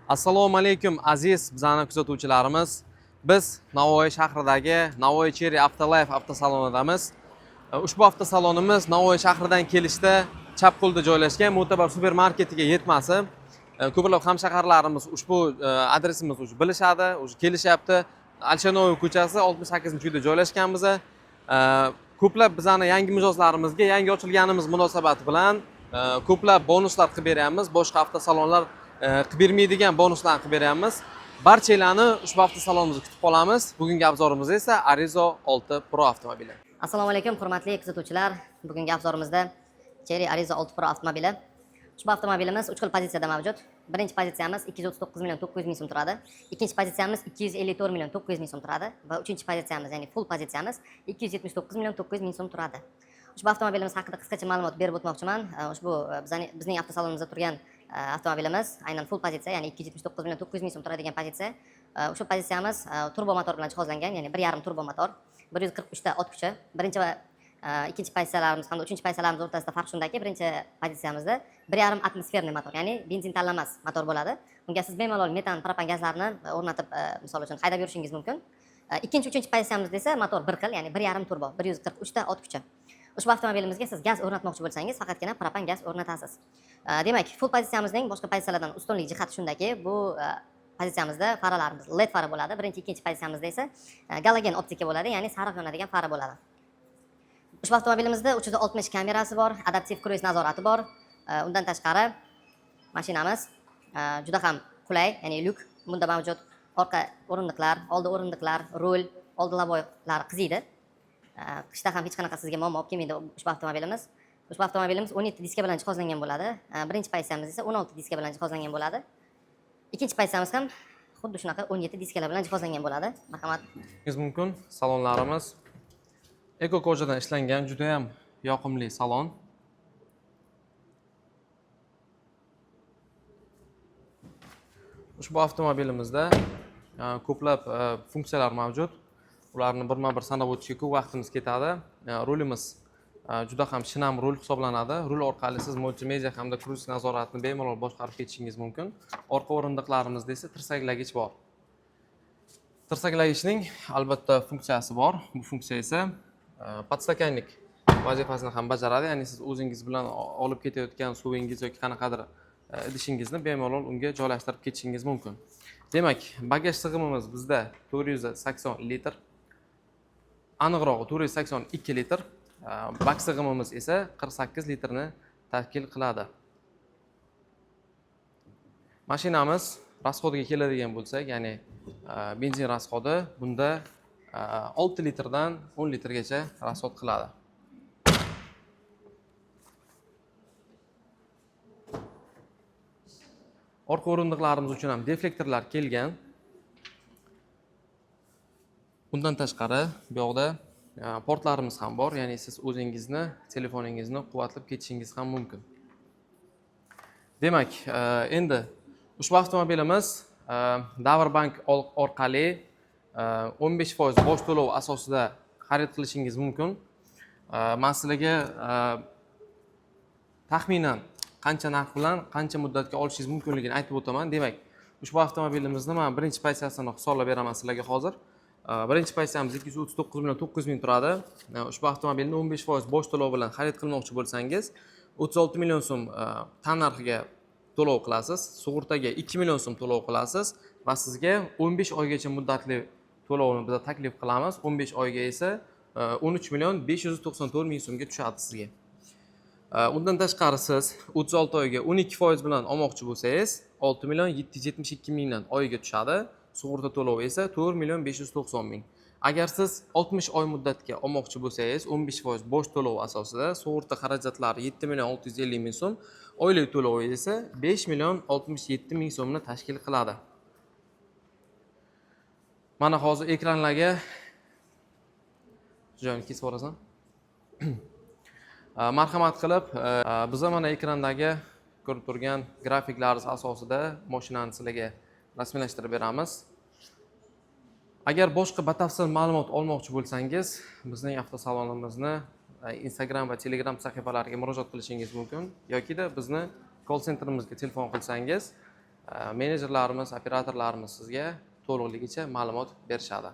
Assalomu alaykum, aziz bizani kuzatuvchilarimiz. Biz Navoiy shahridagi Navoiy Chery Autolife avtosalonidamiz. Ushbu avtosalonimiz Navoiy shahridan kelishda chap qo'lda joylashgan, Mo'tabar supermarketiga yetmasi. Ko'plab hamshaharlarimiz ushbu adresimizni уже bilishadi, уже kelishyapti. Alisher Navoiy ko'chasi 68-uyda joylashganmiz. Ko'plab bizani yangi mijozlarimizga yangi ochilganimiz munosabati bilan ko'plab bonuslar qilib beryapmiz. Boshqa avtosalonlar qilib bermaydigan bonuslarni qilib beryapmiz. Barchalarni ushbu avtosalonimizda kutib qolamiz. Bugungi обзор imiz esa Arrizo 6 Pro avtomobili. Assalomu alaykum, hurmatli kuzatuvchilar. Bugungi обзор imizda Chery Arrizo 6 Pro avtomobili. Ushbu avtomobilimiz 3 xil pozitsiyada mavjud. Birinchi pozitsiyamiz 239 million 900 ming so'm turadi. Ikkinchi pozitsiyamiz 254 million 900 ming so'm turadi va uchinchi pozitsiyamiz, ya'ni full pozitsiyamiz 279 million 900 ming so'm turadi. Ushbu avtomobilimiz haqida qisqacha ma'lumot berib o'tmoqchiman. Ushbu bizning avtosalonimizda turgan avtomobilimiz aynan full pozitsiya, ya'ni 279 million 900 ming so'm turadigan pozitsiya. Ushbu pozitsiyamiz turbo motor bilan jihozlangan, ya'ni 1,5 turbo motor, 143 ta ot kuchi. Birinchi va ikkinchi pozitsiyalarimiz hamda uchinchi pozitsiyalarimiz o'rtasida farq shundaki, birinchi pozitsiyamizda 1,5 атмосферный motor, ya'ni benzin tanlamas motor bo'ladi. Unga siz bemalol metan, propan gazlarini o'rnatib, misol uchun, haydab yurishingiz mumkin. Ikkinchi, uchinchi pozitsiyamizda esa motor bir xil, ya'ni 1,5 turbo, 143 ta ot kuchi. Ushbu avtomobilimizga siz gaz o'rnatmoqchi bo'lsangiz, faqatgina propan gaz o'rnatasiz. Demak, full pozitsiyamizning boshqa pozitsiyalardan ustunlik jihati shundaki, bu pozitsiyamizda faralarimiz LED fara bo'ladi. Birinchi, ikkinchi pozitsiyamizda esa galogen optika bo'ladi, ya'ni sariq yonadigan fara bo'ladi. Ushbu avtomobilimizda 360 kamerasi bor, adaptiv kruiz nazorati bor. Undan tashqari mashinamiz juda ham qulay, ya'ni lyuk bunda mavjud. Orqa o'rindiqlar, oldi o'rindiqlar, rul, oldi lavoylar qiziydi. Qishda ham hech qanaqa sizga muammo olib kelmaydi ushbu avtomobilimiz. Ushbu avtomobilimiz 17 diska bilan jihozlangan bo'ladi. Birinchi pozitsiyamiz esa 16 diska bilan jihozlangan bo'ladi. Ikkinchi pozitsiyamiz ham xuddi shunaqa 17 diskalar bilan jihozlangan bo'ladi. Marhamat. Ko'rishingiz mumkin, salonlarimiz эко кожа dan ishlangan, juda ham yoqimli salon. Ushbu avtomobilimizda ko'plab funksiyalar mavjud. Ularni birma-bir sanab o'tishga ko'p vaqtimiz ketadi. Rulimiz juda ham shinam rul hisoblanadi. Rul orqali siz multimedia hamda kruiz nazoratini bemalol boshqarib ketishingiz mumkin. Orqa o'rindiqlarimizda esa tirsaklagich bor. Tirsaklagichning albatta funksiyasi bor. Bu funksiya esa подстаканник vazifasini ham bajaradi. Ya'ni siz o'zingiz bilan olib ketayotgan suvingiz yoki qanaqadir idishingizni bemalol unga joylashtirib ketishingiz mumkin. Demak, bagaj sig'imimiz bizda 480 litr. Aniqrog'i 482 litr. Bak sig'imimiz esa 48 litrni tashkil qiladi. Mashinamiz расход iga keladigan bo'lsak, ya'ni benzin расход i bunda 6 litrdan 10 litrgacha расход qiladi. Orqa o'rindiqlarimiz uchun ham deflektorlar kelgan. Undan tashqari bu yoqda portlarimiz ham bor, ya'ni siz o'zingizni telefoningizni quvvatlab ketishingiz ham mumkin. Demak, endi ushbu avtomobilimiz Davr bank orqali 15% bosh to'lov asosida xarid qilishingiz mumkin. Man sizlarga taxminan qancha narx bilan qancha muddatga olishingiz mumkinligini aytib o'taman. Demak, ushbu avtomobilimizni man birinchi pozitsiyasini hisoblab beraman sizlarga hozir. Birinchi pozitsiyamiz 239 million 900 ming turadi. Ushbu avtomobilni 15% bosh to'lov bilan xarid qilmoqchi bo'lsangiz, 36 million so'm tan narxiga to'lov qilasiz, sug'urtaga 2 million so'm to'lov qilasiz va sizga 15 oygacha muddatli to'lovni biz taklif qilamiz. 15 oyga esa 13 million 594 ming so'mga tushadi sizga. Undan tashqari siz 36 oyga 12% bilan olmoqchi bo'lsangiz, 6 million 772 mingdan oyiga tushadi. Sug'urta to'lovi esa 4 million 590 ming. Agar siz 60 oy muddatga olmoqchi bo'lsangiz, 15% bosh to'lov asosida sug'urta xarajatlari 7 million 650 ming so'm, oylik to'lovi esa 5 million 67 ming so'mni tashkil qiladi. Mana hozir ekranlarga joyini kesib yuborasan. Marhamat qilib, biza mana ekrandagi ko'rib turgan grafiklarimiz asosida mashinani sizlarga rasmiylashtirib beramiz. Agar boshqa batafsil ma'lumot olmoqchi bo'lsangiz, bizning avtosalonimizni Instagram va Telegram sahifalariga murojaat qilishingiz mumkin yokida bizni call centerimizga telefon qilsangiz. Menejerlarimiz, operatorlarimiz sizga to'liqligicha ma'lumot berishadi.